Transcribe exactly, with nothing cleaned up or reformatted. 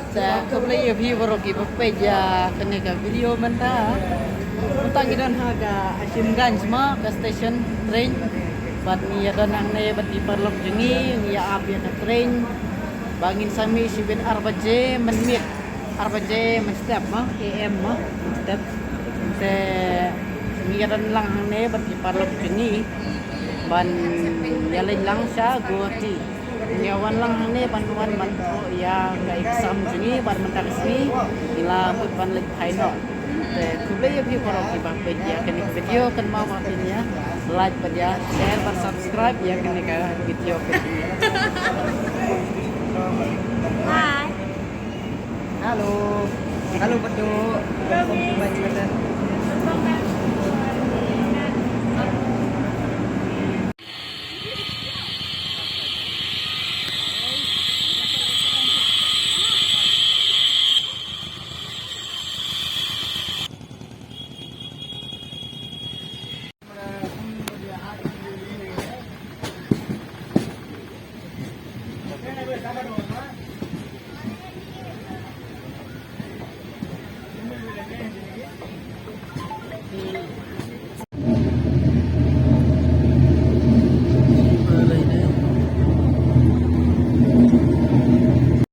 Sa khublei ïa phi baroh kiba peit ïa kane ka video mynta. Mynta ngi don ha ka Hasimganj mo, ka station train. Bad ngi ïa don hangne bad ki paralok jong ngi, ngi ïa ap ïa ka train. Ba ngin sa mih shibit ar baje mynmiet, ar baje mynstep mo, A M mo, mynstep. Te ngi ïa don lang hangne bad ki paralok jong ngi ban ïa leit lang sha Guwahati. Ngi ïa wan lang hangne ban wan ban thoh ïa ka exam jong ngi bad mynta ka sngi ngi la mut ban leit final. Te khublei ïa phi baroh kiba peit ïa kane ka video, kynmaw ba phin ïa like bad ïa share bad subscribe ïa kane ka video ka jong ngi. Bye. Hello. Hello, Patu. Romi.